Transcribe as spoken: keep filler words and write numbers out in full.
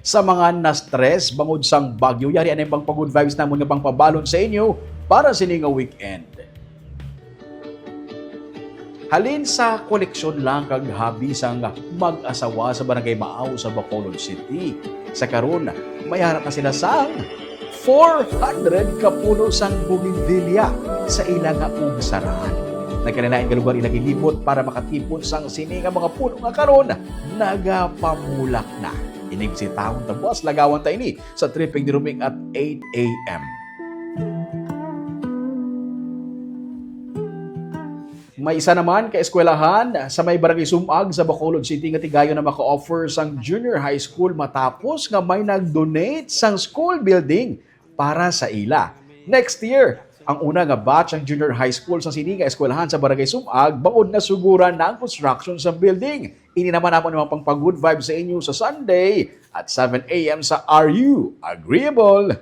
Sa mga na-stress bangod sang bagyo, yari anay pang pa-good vibes namon nga pangpabalon sa inyo para sini nga weekend. Halin sa koleksyon lang kag hobby sang mag-asawa sa Barangay Maaw sa Bacolod City. Sa karon, may harap na sila sang four hundred ka puno sang bougainvillea sa ila nga ugsaran. Nagkalain-lain nga lugar ila ginlibot para makatipon sang sini nga mga puno nga karon nagapamulak na. Inig bisitahon ta, boss, lagawan ta ini sa Tripping ni Roming at eight a.m. May isa naman ka eskwelahan sa may Barangay Sumag sa Bacolod City nga tigayon na maka-offer sang junior high school matapos nga may nag-donate sang school building para sa ila. Next year, ang una nga batch ang junior high school sa sini nga eskwelahan sa Barangay Sumag, bangod nasuguran na ang construction sa building. Ini naman amon naman pang pag-good vibe sa inyo sa Sunday at seven a.m. sa Are You Agreeable?